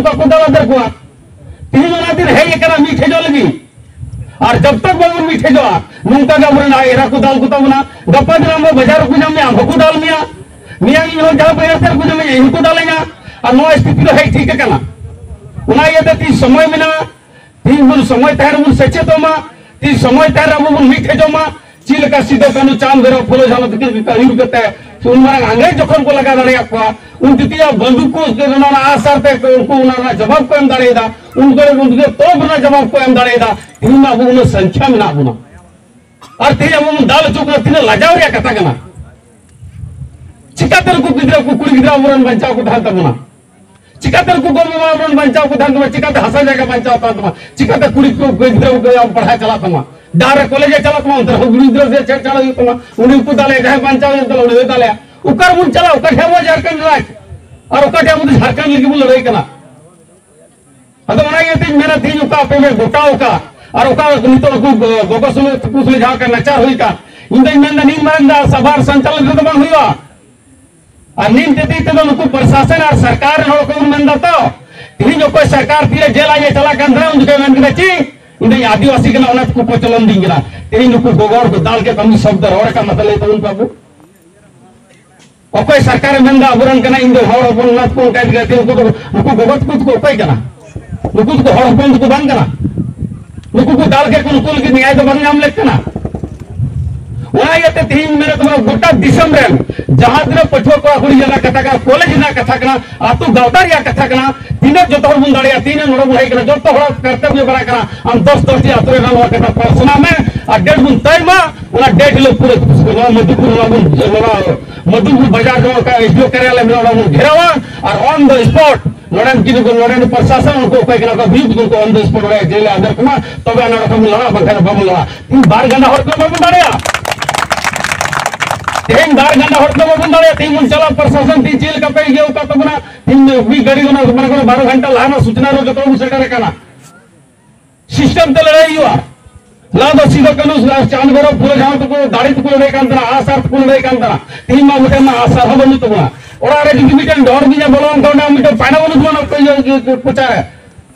ᱫᱟᱞ ᱟᱫᱮᱨ ᱠᱚᱣᱟ᱾ ᱛᱮᱦᱮᱧ ᱚᱱᱟ ᱫᱤᱱ ᱦᱮᱡ ᱟᱠᱟᱱᱟ ᱢᱤᱫ ᱴᱷᱮᱡᱚᱜ ᱞᱟᱹᱜᱤᱫ᱾ ᱟᱨ ᱡᱟᱵ ᱛᱟᱠ ᱵᱟᱵᱚᱱ ᱢᱤᱫ ᱴᱷᱮᱡᱚᱜᱼᱟ, ᱱᱚᱝᱠᱟ ᱜᱮ ᱟᱵᱚᱨᱮᱱ ᱮᱨᱟ ᱠᱚ ᱫᱟᱞ ᱠᱚ ᱛᱟᱵᱚᱱᱟ᱾ ᱜᱟᱯᱟ ᱫᱤᱱ ᱟᱢ ᱵᱟᱡᱟᱨ ᱨᱮᱠᱚ ᱧᱟᱢ ᱢᱮᱭᱟ, ᱟᱢ ᱦᱚᱸᱠᱚ ᱫᱟᱞ ᱢᱮᱭᱟ᱾ ᱢᱮᱭᱟᱝ ᱤᱧ ᱦᱚᱸ ᱡᱟᱦᱟᱸ ᱵᱟᱡᱟᱨ ᱥᱮᱫ ᱨᱮᱠᱚ ᱧᱟᱢ ᱢᱮᱭᱟ, ᱤᱧ ᱦᱚᱸᱠᱚ ᱫᱟᱞ ᱤᱧᱟ᱾ ᱟᱨ ᱱᱚᱣᱟ ᱥᱛᱷᱤᱛᱤ ᱫᱚ ᱦᱮᱡ ᱴᱷᱤᱠ ᱟᱠᱟᱱᱟ᱾ ᱚᱱᱟ ᱤᱭᱟᱹᱛᱮ ᱛᱤᱥ ᱥᱚᱢᱚᱭ ᱢᱮᱱᱟᱜᱼᱟ, ᱛᱤᱥ ᱵᱚᱱ ᱥᱚᱢᱚᱭ ᱛᱟᱦᱮᱸ ᱨᱮᱵᱚᱱ ᱥᱮᱪᱮᱫᱚᱜ ᱢᱟ, ᱛᱤᱥ ᱥᱚᱢᱚᱭ ᱛᱟᱦᱮᱸ ᱨᱮ ᱟᱵᱚ ᱵᱚᱱ ᱢᱤᱫ ᱴᱷᱮᱡᱚᱜ ᱢᱟ᱾ ᱪᱮᱫ ᱞᱮᱠᱟ ᱥᱤᱫᱩ ᱠᱟᱹᱱᱦᱩ ᱪᱟᱸᱫᱽ ᱵᱷᱟᱭᱨᱚ ᱯᱷᱩᱞᱳ ᱡᱷᱟᱱᱳ ᱛᱟᱹᱠᱤᱱ ᱟᱹᱭᱩᱨ ᱠᱟᱛᱮ ᱩᱱ ᱢᱟᱨᱟᱝ ᱤᱝᱨᱮᱡᱽ ᱡᱚᱠᱷᱚᱱ ᱠᱚ ᱞᱟᱜᱟ ᱫᱟᱲᱮᱭᱟᱜ ᱠᱚᱣᱟ, ᱩᱱ ᱛᱤᱛᱤᱭᱟ ᱵᱟᱱᱫᱩᱠ ᱠᱚ ᱚᱱᱟ ᱨᱮᱱᱟᱜ ᱟᱥᱟᱨ ᱛᱮ ᱩᱱᱠᱩ ᱚᱱᱟ ᱨᱮᱱᱟᱜ ᱡᱚᱵᱟᱵ ᱠᱚ ᱮᱢ ᱫᱟᱲᱮᱭᱟᱫᱟ᱾ ᱩᱱᱠᱩ ᱩᱱᱠᱩ ᱛᱚᱨᱚᱯ ᱨᱮᱱᱟᱜ ᱡᱟᱵᱟᱵ ᱠᱚ ᱮᱢ ᱫᱟᱲᱮᱭᱟᱫᱟ᱾ ᱛᱮᱦᱮᱧ ᱢᱟ ᱟᱵᱚ ᱩᱱᱟᱹᱜ ᱥᱚᱝᱠᱷᱟ ᱢᱮᱱᱟᱜ ᱵᱚᱱᱟ, ᱟᱨ ᱛᱮᱦᱮᱧ ᱟᱵᱚ ᱵᱚᱱ ᱫᱟᱞ ᱦᱚᱪᱚ ᱠᱟᱱᱟ, ᱛᱤᱱᱟᱹᱜ ᱞᱟᱡᱟᱣ ᱨᱮᱭᱟᱜ ᱠᱟᱛᱷᱟ ᱠᱟᱱᱟ᱾ ᱪᱤᱠᱟᱛᱮ ᱱᱩᱠᱩ ᱜᱤᱫᱽᱨᱟᱹ ᱠᱚ, ᱠᱩᱲᱤ ᱜᱤᱫᱽᱨᱟᱹ ᱟᱵᱚᱨᱮᱱ ᱵᱟᱧᱪᱟᱣ ᱠᱚ ᱛᱟᱦᱮᱱ ᱛᱟᱵᱚᱱᱟ? ᱪᱤᱠᱟᱹᱛᱮ ᱱᱩᱠᱩ ᱜᱚ ᱵᱟᱵᱟ ᱨᱮᱱ ᱵᱟᱧᱪᱟᱣ ᱠᱚ ᱛᱟᱦᱮᱱ ᱛᱟᱢᱟ? ᱪᱤᱠᱟᱹᱛᱮ ᱦᱟᱥᱟ ᱡᱟᱭᱜᱟ ᱵᱟᱧᱪᱟᱣ ᱛᱟᱦᱮᱱ ᱛᱟᱢᱟ? ᱪᱤᱠᱟᱹᱛᱮ ᱠᱩᱲᱤ ᱠᱚ ᱜᱤᱫᱽᱨᱟᱹ ᱠᱚ ᱯᱟᱲᱦᱟᱣ ᱪᱟᱞᱟᱜ ᱛᱟᱢᱟ? ᱰᱟᱦᱟᱨ ᱨᱮ ᱠᱚᱞᱮᱡᱽ ᱮ ᱪᱟᱞᱟᱜ ᱛᱟᱢᱟ, ᱚᱱᱛᱮ ᱨᱮᱦᱚᱸ ᱠᱩᱲᱤ ᱜᱤᱫᱽᱨᱟᱹ ᱥᱮ ᱪᱮᱫ ᱪᱟᱞᱟᱜ ᱦᱩᱭᱩᱜ ᱛᱟᱢᱟ? ᱩᱱᱤ ᱦᱚᱸᱠᱚ ᱫᱟᱞᱮᱭᱟ, ᱡᱟᱦᱟᱸᱭ ᱵᱟᱧᱪᱟᱣ ᱮᱱ ᱛᱟᱞᱮ ᱩᱱᱤ ᱦᱚᱸ ᱫᱟᱞᱮᱭᱟ᱾ ᱚᱠᱟ ᱨᱮᱵᱚᱱ ᱪᱟᱞᱟᱜ? ᱚᱠᱟ ᱴᱷᱮᱱ ᱟᱵᱚ ᱡᱷᱟᱲᱠᱷᱚᱸᱰ ᱨᱟᱡᱽ? ᱟᱨ ᱚᱠᱟ ᱴᱷᱮᱱ ᱟᱵᱚ ᱫᱚ ᱡᱷᱟᱲᱠᱷᱚᱸᱰ ᱞᱟᱹᱜᱤᱫ ᱵᱚᱱ ᱞᱟᱹᱲᱦᱟᱹᱭ ᱠᱟᱱᱟ? ᱟᱫᱚ ᱚᱱᱟ ᱤᱭᱟᱹᱛᱮᱧ ᱢᱮᱱᱟ, ᱛᱮᱦᱮᱧ ᱚᱠᱟ ᱟᱯᱮ ᱯᱮ ᱜᱚᱴᱟᱣ ᱟᱠᱟᱫ ᱟᱨ ᱚᱠᱟ ᱱᱤᱛᱚᱜ ᱩᱱᱠᱩ ᱜᱚ-, ᱜᱚᱜᱚ ᱥᱩᱞᱩ ᱛᱟᱠᱚ ᱥᱩᱞᱩ ᱡᱟᱦᱟᱸ ᱠᱟᱱ ᱱᱟᱪᱟᱨ ᱦᱩᱭ ᱟᱠᱟᱱ, ᱤᱧ ᱫᱚᱧ ᱢᱮᱱᱫᱟ ᱱᱤᱱ ᱢᱟᱨᱟᱝ ᱫᱚ ᱥᱟᱵᱷᱟ ᱥᱚᱧᱪᱟᱞᱚᱱ ᱨᱮᱫᱚ ᱵᱟᱝ ᱦᱩᱭᱩᱜᱼᱟ᱾ ᱟᱨ ᱱᱤᱱ ᱛᱮᱫᱤ ᱛᱮᱫᱚ ᱱᱩᱠᱩ ᱯᱨᱚᱥᱟᱥᱚᱱ ᱟᱨ ᱥᱚᱨᱠᱟᱨ ᱨᱮᱱ ᱦᱚᱲ ᱠᱚ ᱢᱮᱱ ᱫᱟ ᱛᱚ, ᱛᱮᱦᱮᱧ ᱚᱠᱚᱭ ᱥᱚᱨᱠᱟᱨ ᱛᱤᱨᱮ ᱡᱮᱞ ᱟᱡ ᱮ ᱪᱟᱞᱟᱜ ᱠᱟᱱ ᱛᱟᱦᱮᱱᱟ, ᱩᱱ ᱡᱚᱠᱷᱚᱡ ᱢᱮᱱ ᱠᱮᱫᱟ, "ᱪᱮᱫ? ᱤᱧ ᱫᱚᱧ ᱟᱹᱫᱤᱵᱟᱹᱥᱤ ᱠᱟᱱᱟ, ᱚᱱᱟ ᱛᱮᱠᱚ ᱠᱚᱪᱞᱚᱱ ᱫᱤᱧ ᱠᱟᱱᱟ᱾" ᱛᱮᱦᱮᱧ ᱱᱩᱠᱩ ᱜᱚᱜᱚ ᱦᱚᱲ ᱠᱚ ᱫᱟᱞ ᱠᱮᱫ ᱠᱚᱣᱟ, ᱢᱤᱫ ᱥᱚᱵᱫᱚ ᱨᱚᱲ ᱟᱠᱟᱫ, ᱢᱟᱥᱮ ᱞᱟᱹᱭ ᱛᱟᱵᱚᱱ ᱯᱮ ᱟᱵᱚ᱾ ᱚᱠᱚᱭ ᱥᱚᱨᱠᱟᱨᱮ ᱢᱮᱱᱫᱟ ᱟᱵᱚᱨᱮᱱ ᱠᱟᱱᱟ, ᱤᱧ ᱫᱚ ᱦᱚᱲ ᱦᱚᱯᱚᱱ, ᱚᱱᱟ ᱛᱮᱠᱚ ᱚᱱᱠᱟ ᱤᱫᱤ ᱠᱟᱛᱮ ᱩᱱᱠᱩ ᱫᱚ, ᱱᱩᱠᱩ ᱜᱚᱜᱚ ᱛᱟᱠᱚ ᱫᱚᱠᱚ ᱚᱠᱚᱭ ᱠᱟᱱᱟ? ᱱᱩᱠᱩ ᱫᱚᱠᱚ ᱦᱚᱲ ᱦᱚᱯᱚᱱ ᱫᱚᱠᱚ ᱵᱟᱝ ᱠᱟᱱᱟ? ᱱᱩᱠᱩ ᱠᱚ ᱫᱟᱞ ᱠᱮᱫ ᱠᱚ, ᱱᱩᱠᱩ ᱞᱟᱹᱜᱤᱫ ᱱᱮᱭᱟᱭ ᱫᱚ ᱵᱟᱝ ᱧᱟᱢ ᱞᱮᱫ ᱠᱟᱱᱟ? ᱚᱱᱟ ᱤᱭᱟᱹᱛᱮ ᱛᱮᱦᱮᱧ ᱢᱮᱱᱮᱫ ᱛᱟᱵᱚᱱᱟ, ᱜᱚᱴᱟ ᱫᱤᱥᱚᱢ ᱨᱮᱱ ᱡᱟᱦᱟᱸ ᱛᱤᱱᱟᱹᱜ ᱯᱟᱹᱴᱷᱩᱣᱟᱹ ᱠᱚᱲᱟ ᱠᱩᱲᱤ ᱨᱮᱱᱟᱜ ᱠᱟᱛᱷᱟ ᱠᱟᱱᱟ, ᱠᱚᱞᱮᱡᱽ ᱨᱮᱱᱟᱜ ᱠᱟᱛᱷᱟ ᱠᱟᱱᱟ, ᱟᱹᱛᱩ ᱜᱟᱶᱛᱟ ᱨᱮᱭᱟᱜ ᱠᱟᱛᱷᱟ ᱠᱟᱱᱟ, ᱛᱤᱱᱟᱹᱜ ᱡᱚᱛᱚ ᱦᱚᱲ ᱵᱚᱱ ᱫᱟᱲᱮᱭᱟᱜᱼᱟ, ᱛᱤᱱᱟᱹᱜ ᱱᱚᱰᱮ ᱵᱚᱱ ᱦᱮᱡ ᱠᱟᱱᱟ, ᱡᱚᱛᱚ ᱦᱚᱲᱟᱜ ᱠᱟᱨᱛᱚᱵᱽᱭᱚ ᱠᱟᱱᱟ, ᱟᱢ ᱫᱚᱥ ᱫᱚᱥ ᱴᱤ ᱟᱹᱛᱩ ᱨᱮ ᱱᱚᱣᱟ ᱠᱟᱛᱷᱟ ᱯᱟᱥᱱᱟᱣ ᱢᱮ ᱟᱨ date ᱵᱚᱱ ᱛᱟᱭ ᱢᱟ᱾ ᱚᱱᱟ date ᱦᱤᱞᱳᱜ ᱯᱩᱨᱟᱹ ᱱᱚᱣᱟ ᱢᱚᱫᱷᱩᱯᱩᱨ, ᱱᱚᱣᱟ ᱵᱚᱱ, ᱱᱚᱣᱟ ᱢᱚᱫᱷᱩᱯᱩᱨ ᱵᱟᱡᱟᱨ ᱨᱮ ᱚᱱᱠᱟ S D O ᱠᱟᱨᱭᱟᱞᱚᱭ ᱢᱮᱱᱟᱜᱼᱟ, ᱚᱱᱟ ᱵᱚᱱ ᱜᱷᱮᱨᱟᱣᱟ ᱟᱨ on the spot ᱱᱚᱰᱮᱱ ᱠᱤᱱ ᱠᱚ, ᱱᱚᱰᱮᱱ ᱯᱨᱚᱥᱟᱥᱚᱱ ᱩᱱᱠᱩ ᱚᱠᱚᱭ ᱠᱟᱱᱟ ᱠᱚ, ᱦᱩᱭᱩᱜ ᱩᱱᱠᱩ on the spot ᱨᱮ ᱡᱮᱞ ᱨᱮ ᱟᱫᱮᱨ ᱠᱚᱢᱟ, ᱛᱚᱵᱮ ᱟᱱᱟ ᱱᱚᱰᱮ ᱵᱚᱱ ᱞᱟᱲᱟᱜᱼᱟ, ᱵᱟᱝᱠᱷᱟᱱ ᱵᱟᱵᱚᱱ ᱞᱟᱲᱟᱜᱼᱟ᱾ ᱛᱮᱦᱮᱧ ᱵᱟᱨ ᱜᱟᱱᱰᱟ ᱦᱚᱲ ᱛᱮ ᱵᱟᱵᱚᱱ ᱫᱟᱲᱮᱭᱟᱜᱼᱟ᱾ ᱛᱮᱦᱮᱧ ᱵᱟᱨ ᱜᱟᱱᱰᱟ ᱦᱚᱲ ᱛᱮ ᱵᱟᱵᱚᱱ ᱫᱟᱲᱮᱭᱟᱜᱼᱟ᱾ ᱛᱮᱦᱮᱧ ᱵᱚᱱ ᱪᱟᱞᱟᱜ ᱯᱨᱚᱥᱟᱥᱚᱱ ᱛᱮ ᱪᱮᱫ ᱞᱮᱠᱟ ᱯᱮ ᱤᱭᱟᱹ ᱟᱠᱟᱫ ᱛᱟᱵᱚᱱᱟ? ᱛᱮᱦᱮᱧ ᱢᱤᱫ ᱜᱷᱟᱹᱲᱤ ᱚᱱᱟ ᱢᱟᱱᱮ ᱠᱚ ᱵᱟᱨᱚ ᱜᱷᱚᱱᱴᱟ ᱞᱟᱦᱟ ᱨᱮᱱᱟᱜ ᱥᱩᱪᱱᱟ ᱨᱮ ᱡᱚᱛᱚ ᱵᱚᱱ ᱥᱮᱴᱮᱨ ᱟᱠᱟᱱᱟ᱾ System ᱛᱮ ᱞᱟᱹᱲᱦᱟᱹᱭ ᱦᱩᱭᱩᱜᱼᱟ᱾ ᱞᱟᱦᱟ ᱫᱚ ᱥᱤᱫᱩ ᱠᱟᱹᱱᱦᱩ ᱟᱨ ᱪᱟᱸᱫ ᱵᱷᱟᱭᱨᱚ ᱯᱷᱩᱞᱳ ᱡᱷᱟᱱᱳ ᱛᱟᱠᱚ ᱫᱟᱲᱮ ᱛᱮᱠᱚ ᱞᱟᱹᱲᱦᱟᱹᱭ ᱠᱟᱱ ᱛᱟᱦᱮᱱᱟ, ᱟᱜᱼᱥᱟᱨ ᱛᱮᱠᱚ ᱞᱟᱹᱲᱦᱟᱹᱭ ᱠᱟᱱ ᱛᱟᱦᱮᱱᱟ᱾ ᱛᱮᱦᱮᱧ ᱢᱟ ᱢᱤᱫᱴᱮᱱ ᱢᱟ ᱟᱜᱼᱥᱟᱨ ᱦᱚᱸ ᱵᱟᱹᱱᱩᱜ ᱛᱟᱵᱚᱱᱟ᱾ ᱚᱲᱟᱜ ᱨᱮ ᱡᱩᱫᱤ ᱢᱤᱫᱴᱮᱱ ᱰᱚᱦᱚᱨ ᱵᱤᱧ ᱮ ᱵᱚᱞᱚ ᱞᱮᱱᱠᱷᱟᱱ ᱚᱸᱰᱮ ᱢᱤᱫᱴᱮᱱ ᱯᱟᱭᱱᱟ ᱵᱟᱹᱱᱩᱜ ᱛᱟᱵᱚᱱᱟ, ᱚᱠᱚᱭ ᱤᱭᱟᱹ, ᱤᱭᱟᱹ, ᱠᱚᱪᱟ ᱨᱮ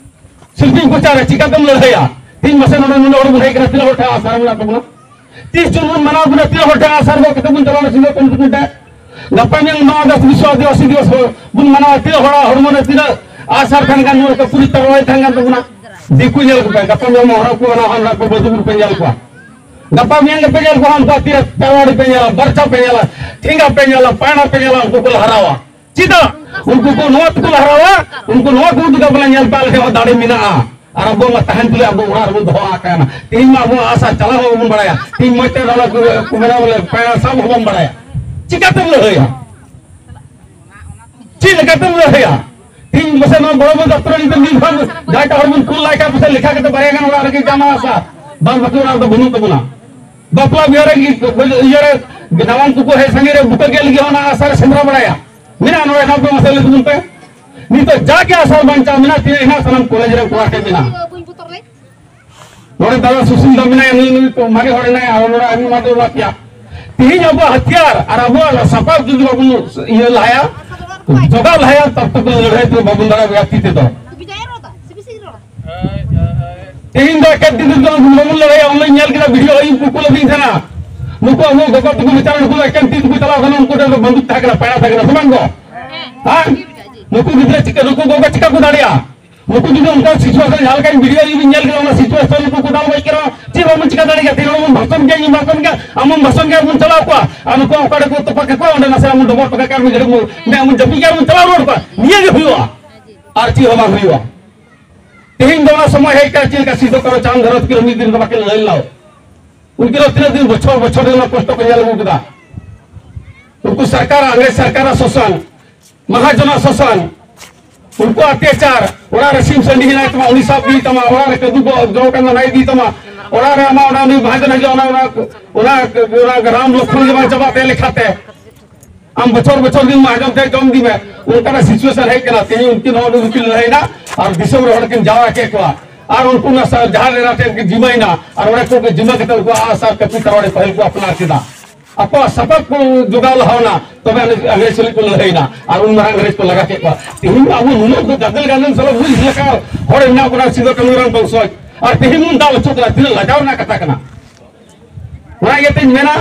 ᱥᱤᱞᱯᱤᱧ ᱠᱚᱪᱟ ᱨᱮ ᱪᱤᱠᱟᱛᱮᱢ ᱞᱟᱹᱲᱦᱟᱹᱭᱟ? ᱛᱮᱦᱮᱧ ᱢᱟᱥᱮ ᱱᱚᱰᱮ ᱱᱩᱱᱟᱹᱜ ᱦᱚᱲ ᱵᱚᱱ ᱦᱮᱡ ᱠᱟᱱᱟ, ᱛᱤᱱᱟᱹᱜ ᱦᱚᱲ ᱴᱷᱮᱱ ᱟᱜᱼᱥᱟᱨ ᱢᱮᱱᱟᱜ ᱛᱟᱵᱚᱱᱟ? ᱛᱤᱥ ᱪᱚ ᱵᱚᱱ ᱢᱟᱱᱟᱣ ᱠᱮᱫᱟ, ᱛᱤᱱᱟᱹᱜ ᱦᱚᱲ ᱴᱷᱮᱱ ᱟᱜᱼᱥᱟᱨ ᱜᱚᱜ ᱠᱟᱛᱮ ᱵᱚᱱ ᱪᱟᱞᱟᱣ ᱞᱮᱱᱟ ᱥᱤᱸᱜᱟᱹ ᱠᱚᱢ ᱴᱩᱠᱩᱱ ᱴᱷᱮᱱ? ᱜᱟᱯᱟ ᱢᱮᱭᱟᱝ ᱱᱚᱣᱟ ᱫᱚ ᱵᱤᱥᱥᱚ ᱟᱹᱫᱤᱵᱟᱹᱥᱤ ᱫᱤᱵᱚᱥ ᱵᱚᱱ ᱢᱟᱱᱟᱣᱟ, ᱛᱤᱱᱟᱹᱜ ᱦᱚᱲᱟᱜ ᱦᱚᱲᱢᱚ ᱨᱮ ᱛᱤᱱᱟᱹᱜ ᱟᱜᱼᱥᱟᱨ ᱛᱟᱦᱮᱱ ᱠᱟᱱ, ᱱᱚᱣᱟ ᱠᱚ ᱯᱩᱨᱤ ᱛᱟᱨᱣᱟᱲᱤ ᱛᱟᱦᱮᱱ ᱠᱟᱱ ᱛᱟᱵᱚᱱᱟ? ᱫᱤᱠᱩ ᱧᱮᱞ ᱠᱚᱯᱮ, ᱜᱟᱯᱟ ᱢᱮᱭᱟᱝ ᱦᱚᱲ ᱠᱚ ᱢᱟᱱᱟᱣᱟ, ᱦᱟᱱᱟ ᱠᱚ ᱵᱟᱹᱫᱩ ᱯᱮ ᱧᱮᱞ ᱠᱚᱣᱟ᱾ ᱜᱟᱯᱟ ᱢᱮᱭᱟᱝ ᱜᱮᱯᱮ ᱧᱮᱞ ᱠᱚᱣᱟ, ᱩᱱᱠᱩᱣᱟᱜ ᱛᱤᱨᱮ ᱛᱟᱨᱣᱟᱲᱤ ᱯᱮ ᱧᱮᱞᱟ, ᱵᱟᱨᱪᱟ ᱯᱮ ᱧᱮᱞᱟ, ᱴᱷᱮᱸᱜᱟ ᱯᱮ ᱧᱮᱞᱟ, ᱯᱟᱭᱲᱟ ᱯᱮ ᱧᱮᱞᱟ, ᱩᱱᱠᱩ ᱠᱚ ᱞᱟᱦᱟᱨᱟᱣᱟ᱾ ᱪᱮᱫᱟᱜ? ᱩᱱᱠᱩ ᱠᱚ ᱱᱚᱣᱟ ᱛᱮᱠᱚ ᱞᱟᱦᱟᱣᱟ, ᱩᱱᱠᱩ ᱱᱚᱣᱟ ᱠᱚ ᱩᱫᱩᱜᱟ, ᱵᱚᱞᱮ ᱧᱮᱞ ᱯᱮ, ᱟᱞᱮ ᱴᱷᱮᱱ ᱦᱚᱸ ᱫᱟᱲᱮ ᱢᱮᱱᱟᱜᱼᱟ᱾ ᱟᱨ ᱟᱵᱚ ᱢᱟ ᱛᱟᱦᱮᱱ ᱛᱩᱞᱩᱡ ᱟᱵᱚ ᱚᱲᱟᱜ ᱨᱮᱵᱚᱱ ᱫᱚᱦᱚ ᱟᱠᱟᱱᱟ᱾ ᱛᱮᱦᱮᱧ ᱢᱟ ᱟᱵᱚ ᱟᱥᱟ ᱪᱟᱞᱟᱣ ᱦᱚᱸ ᱵᱟᱵᱚᱱ ᱵᱟᱲᱟᱭᱟ᱾ ᱛᱮᱦᱮᱧ ᱢᱚᱡᱽ ᱛᱮ ᱫᱟᱫᱟ ᱠᱚ ᱠᱚ ᱢᱮᱱᱟ ᱵᱚᱞᱮ ᱯᱟᱭᱨᱟ ᱥᱟᱵ ᱦᱚᱸ ᱵᱟᱵᱚᱱ ᱵᱟᱲᱟᱭᱟ᱾ ᱪᱤᱠᱟᱛᱮᱢ ᱞᱟᱹᱲᱦᱟᱹᱭᱟ? ᱪᱮᱫ ᱞᱮᱠᱟᱛᱮᱢ ᱞᱟᱹᱲᱦᱟᱹᱭᱟ? ᱛᱮᱦᱮᱧ ᱢᱟᱥᱮ ᱱᱚᱣᱟ ᱵᱚᱲᱚ ᱵᱚᱲᱚ ᱫᱚᱯᱛᱚᱨ ᱨᱮ ᱡᱩᱫᱤ ᱢᱤᱫ ᱦᱚᱲ ᱡᱟᱦᱟᱸᱭ ᱴᱟᱜ ᱦᱚᱲ ᱵᱚᱱ ᱠᱩᱞ ᱞᱟᱭ ᱠᱷᱟᱱ ᱯᱟᱥᱮ ᱞᱮᱠᱷᱟ ᱠᱟᱛᱮ ᱵᱟᱨᱭᱟ ᱜᱟᱱ ᱚᱲᱟᱜ ᱨᱮᱜᱮ ᱡᱟᱢᱟ ᱟᱥᱟ, ᱵᱟᱫ ᱵᱟᱹᱠᱤ ᱚᱲᱟᱜ ᱨᱮᱫᱚ ᱵᱟᱹᱱᱩᱜ ᱛᱟᱵᱚᱱᱟ᱾ ᱵᱟᱯᱞᱟ ᱵᱤᱦᱟᱹ ᱨᱮ ᱜᱤ-, ᱤᱭᱟᱹ ᱨᱮ ᱱᱟᱣᱟᱱ ᱠᱚᱠᱚ ᱦᱮᱡ ᱥᱟᱺᱜᱤᱧ ᱨᱮ ᱵᱩᱠᱟᱹ ᱜᱮᱫ ᱞᱟᱹᱜᱤᱫ ᱚᱱᱟ ᱟᱥᱟ ᱨᱮ ᱥᱮᱸᱫᱽᱨᱟ ᱵᱟᱲᱟᱭᱟ᱾ ᱢᱮᱱᱟᱜᱼᱟ ᱱᱚᱰᱮ ᱦᱮᱱᱟᱜ ᱫᱚ ᱢᱟᱥᱮ ᱞᱟᱹᱭ ᱛᱟᱵᱚᱱ ᱯᱮ᱾ ᱱᱤᱛᱚᱜ ᱡᱟᱜᱮ ᱟᱥᱟ ᱵᱟᱧᱪᱟᱣ ᱢᱮᱱᱟᱜ ᱛᱤᱧᱟᱹ, ᱦᱮᱱᱟᱜ ᱥᱟᱱᱟᱢ ᱠᱚᱞᱮᱡᱽ ᱨᱮ ᱠᱚᱲᱟ ᱴᱷᱮᱱ ᱢᱮᱱᱟᱜᱼᱟ᱾ ᱱᱚᱰᱮ ᱫᱟᱫᱟ ᱥᱩᱥᱤᱞ ᱫᱟ ᱢᱮᱱᱟᱭᱟ, ᱱᱩᱭ, ᱱᱩᱭ ᱛᱚ ᱢᱟᱨᱮ ᱦᱚᱲ ᱦᱮᱱᱟᱭᱟ, ᱟᱨ ᱱᱚᱰᱮ ᱟᱭᱢᱟ ᱢᱟᱨᱮ ᱚᱲᱟᱜ ᱯᱮᱭᱟ᱾ ᱛᱮᱦᱮᱧ ᱟᱵᱚᱣᱟᱜ ᱦᱟᱛᱤᱭᱟᱨ ᱟᱨ ᱟᱵᱚᱣᱟᱜ ᱥᱟᱯᱟᱵ ᱡᱩᱫᱤ ᱵᱟᱵᱚᱱ ᱤᱭᱟᱹ ᱞᱟᱦᱟᱭᱟ, ᱡᱚᱜᱟᱣ ᱞᱟᱦᱟᱭᱟ, ᱛᱚᱵ ᱛᱚᱠ ᱞᱟᱹᱲᱦᱟᱹᱭ ᱫᱚ ᱵᱟᱵᱚᱱ ᱫᱟᱲᱮᱭᱟᱜᱼᱟ ᱛᱤ ᱛᱮᱫᱚ᱾ ᱛᱮᱦᱮᱧ ᱫᱚ ᱮᱠᱮᱱ ᱛᱤ ᱛᱮᱫᱚ ᱵᱟᱵᱚᱱ ᱞᱟᱹᱲᱦᱟᱹᱭᱟ᱾ ᱚᱱᱟᱧ ᱧᱮᱞ ᱠᱮᱫᱟ, ᱵᱷᱤᱰᱤᱭᱳ ᱟᱹᱭᱩᱵ ᱠᱚ ᱠᱩᱞ ᱟᱹᱫᱤᱧ ᱛᱟᱦᱮᱱᱟ᱾ ᱱᱩᱠᱩ ᱟᱵᱚ ᱜᱚᱜᱚ ᱛᱟᱠᱚ ᱵᱮᱪᱟᱨᱟ ᱱᱩᱠᱩ ᱫᱚ ᱮᱠᱮᱱ ᱛᱤ ᱛᱮᱠᱚ ᱪᱟᱞᱟᱣ ᱠᱟᱱᱟ, ᱩᱱᱠᱩ ᱴᱷᱮᱱ ᱫᱚ ᱵᱟᱱᱫᱩᱠ ᱛᱟᱦᱮᱸ ᱠᱟᱱᱟ, ᱯᱟᱭᱲᱟ ᱛᱟᱦᱮᱸ ᱠᱟᱱᱟ, ᱥᱮ ᱵᱟᱝ ᱜᱚ? ᱦᱮᱸ? ᱱᱩᱠᱩ ᱜᱤᱫᱽᱨᱟᱹ ᱪᱤᱠᱟ, ᱱᱩᱠᱩ ᱜᱚᱜᱚ ᱪᱤᱠᱟ ᱠᱚ ᱫᱟᱲᱮᱭᱟᱜᱼᱟ? ᱱᱩᱠᱩ ᱡᱩᱫᱤ ᱚᱱᱠᱟ situation, ᱡᱟᱦᱟᱸ ᱞᱮᱠᱟᱧ ᱵᱷᱤᱰᱤᱭᱳ ᱨᱮ ᱧᱮᱞ ᱠᱮᱫᱟ, ᱚᱱᱟ situation ᱱᱩᱠᱩ ᱠᱚ ᱫᱟᱞ ᱜᱚᱡ ᱠᱟᱱᱟ, ᱪᱮᱫ ᱵᱟᱵᱚᱱ ᱪᱤᱠᱟ ᱫᱟᱲᱮᱭᱟᱜᱼᱟ? ᱛᱮᱦᱮᱧ ᱦᱚᱸ ᱵᱚᱱ ᱵᱷᱟᱥᱚᱱ ᱜᱮᱭᱟ, ᱤᱧ ᱵᱷᱟᱥᱚᱱ ᱜᱮᱭᱟ, ᱟᱢ ᱦᱚᱸ ᱵᱷᱟᱥᱚᱱ ᱜᱮᱭᱟ, ᱵᱚᱱ ᱪᱟᱞᱟᱣ ᱠᱚᱣᱟ᱾ ᱟᱨ ᱱᱩᱠᱩ ᱚᱠᱟ ᱨᱮᱠᱚ ᱛᱚᱯᱟ ᱠᱟᱠᱚᱣᱟ, ᱚᱸᱰᱮ ᱱᱟᱥᱮ ᱟᱢ ᱰᱚᱵᱚᱜ ᱴᱚᱠᱟ ᱠᱟᱜ ᱢᱮ, ᱢᱮ ᱟᱢ ᱡᱟᱹᱯᱤᱫ ᱜᱮᱭᱟ, ᱵᱚᱱ ᱪᱟᱞᱟᱣ ᱨᱩᱣᱟᱹᱲ ᱠᱚᱣᱟ᱾ ᱱᱤᱭᱟᱹ ᱜᱮ ᱦᱩᱭᱩᱜᱼᱟ, ᱟᱨ ᱪᱮᱫ ᱦᱚᱸ ᱵᱟᱝ ᱦᱩᱭᱩᱜᱼᱟ᱾ ᱛᱮᱦᱮᱧ ᱫᱚ ᱚᱱᱟ ᱥᱚᱢᱚᱭ ᱦᱮᱡ ᱠᱟᱱᱟ, ᱪᱮᱫ ᱞᱮᱠᱟ ᱥᱤᱫᱩ ᱠᱟᱹᱱᱦᱩ ᱪᱟᱸᱫ ᱵᱷᱟᱭᱨᱚ ᱛᱟᱹᱠᱤᱱ ᱢᱤᱫ ᱫᱤᱱ ᱫᱚ ᱵᱟᱹᱠᱤᱱ ᱞᱟᱹᱲᱦᱟᱹᱭ ᱞᱮᱱᱟ᱾ ᱩᱱᱠᱤᱱ ᱫᱚ ᱛᱤᱱᱟᱹᱜ ᱫᱤᱱ, ᱵᱚᱪᱷᱚᱨ ᱵᱚᱪᱷᱚᱨ ᱨᱮ ᱚᱱᱟ ᱠᱚᱥᱴᱚ ᱠᱚ ᱧᱮᱞ ᱟᱹᱜᱩ ᱠᱮᱫᱟ᱾ ᱩᱱᱠᱩ ᱥᱚᱨᱠᱟᱨ, ᱟᱝᱨᱮᱡᱽ ᱥᱚᱨᱠᱟᱨᱟᱜ ᱥᱟᱥᱚᱱ, ᱢᱟᱦᱟᱡᱚᱱᱟᱜ ᱥᱟᱥᱚᱱ, ᱩᱱᱠᱩ ᱚᱛᱛᱟᱪᱟᱨ, ᱚᱲᱟᱜ ᱨᱮ ᱥᱤᱢ ᱥᱟᱺᱰᱤ ᱦᱮᱱᱟᱭ ᱛᱟᱢᱟ, ᱩᱱᱤ ᱥᱟᱵ ᱤᱫᱤᱭ ᱛᱟᱢᱟ, ᱚᱲᱟᱜ ᱨᱮ ᱠᱟᱹᱫᱩ ᱠᱚ ᱡᱚ ᱠᱟᱱ ᱛᱟᱢᱟ, ᱚᱱᱟ ᱤᱫᱤᱭ ᱛᱟᱢᱟ, ᱚᱲᱟᱜ ᱨᱮ ᱟᱢᱟᱜ ᱚᱱᱟ ᱩᱱᱤ ᱢᱟᱦᱟᱡᱚᱱ ᱦᱤᱡᱩᱜᱼᱟ, ᱚᱱᱟ, ᱚᱱᱟ, ᱚᱱᱟ, ᱚᱱᱟ ᱨᱟᱢ ᱞᱚᱠᱷᱢᱚᱱ ᱜᱮ ᱵᱟᱝ ᱪᱟᱵᱟᱜ ᱛᱟᱭᱟ ᱞᱮᱠᱷᱟᱛᱮ᱾ ᱟᱢ ᱵᱚᱪᱷᱚᱨ ᱵᱚᱪᱷᱚᱨ ᱫᱤᱱ ᱢᱟᱦᱟᱡᱚᱱ ᱴᱷᱮᱱ ᱡᱚᱢ ᱤᱫᱤ ᱢᱮ᱾ ᱚᱱᱠᱟᱱᱟᱜ situation ᱦᱮᱡ ᱠᱟᱱᱟ᱾ ᱛᱮᱦᱮᱧ ᱩᱱᱠᱤᱱ ᱦᱚᱸ ᱩᱱᱠᱤᱱ ᱞᱟᱹᱲᱦᱟᱹᱭᱱᱟ ᱟᱨ ᱫᱤᱥᱚᱢ ᱨᱮ ᱦᱚᱲ ᱠᱤᱱ ᱡᱟᱣᱨᱟ ᱠᱮᱫ ᱠᱚᱣᱟ᱾ ᱟᱨ ᱩᱱᱠᱩ ᱚᱱᱟ ᱥᱟ-, ᱡᱟᱦᱟᱸ ᱨᱮ ᱴᱷᱮᱱ ᱠᱤᱱ ᱡᱤᱢᱟᱹᱭᱱᱟ ᱟᱨ ᱚᱸᱰᱮ ᱠᱷᱚᱱ ᱠᱚ ᱡᱤᱢᱟᱹ ᱠᱟᱛᱮ ᱩᱱᱠᱩ ᱟᱜ ᱥᱟᱨ ᱠᱟᱹᱯᱤ ᱛᱟᱨᱣᱟᱲᱤ ᱯᱟᱹᱦᱤᱞ ᱠᱚ ᱟᱯᱱᱟᱨ ᱠᱮᱫᱟ᱾ ᱟᱠᱚᱣᱟᱜ ᱥᱟᱯᱟᱵ ᱠᱚ ᱡᱚᱜᱟᱣ ᱞᱟᱦᱟᱣᱱᱟ, ᱛᱚᱵᱮ ᱟᱹᱱᱤᱡ ᱤᱝᱨᱮᱡᱽ ᱥᱟᱞᱤᱡ ᱠᱚ ᱞᱟᱹᱲᱦᱟᱹᱭᱱᱟ᱾ ᱟᱨ ᱩᱱ ᱢᱟᱨᱟᱝ ᱤᱝᱨᱮᱡᱽ ᱠᱚ ᱞᱟᱜᱟ ᱠᱮᱫ ᱠᱚᱣᱟ᱾ ᱛᱮᱦᱮᱧ ᱫᱚ ᱟᱵᱚ ᱱᱩᱱᱟᱹᱜ ᱫᱚ ᱜᱟᱫᱮᱞ ᱜᱟᱫᱮᱞ ᱥᱟᱞᱟᱜ ᱵᱩᱡᱽ ᱞᱮᱠᱟ ᱦᱚᱲ ᱢᱮᱱᱟᱜ ᱵᱚᱱᱟ, ᱥᱤᱫᱩ ᱠᱟᱹᱱᱦᱩ ᱨᱮᱱ ᱵᱚᱝᱥᱚᱡᱽ᱾ ᱟᱨ ᱛᱮᱦᱮᱧ ᱵᱚᱱ ᱫᱟᱞ ᱦᱚᱪᱚᱜ ᱠᱟᱱᱟ, ᱛᱤᱱᱟᱹᱜ ᱞᱟᱡᱟᱣ ᱨᱮᱱᱟᱜ ᱠᱟᱛᱷᱟ ᱠᱟᱱᱟ᱾ ᱚᱱᱟ ᱤᱭᱟᱹᱛᱮᱧ ᱢᱮᱱᱟ,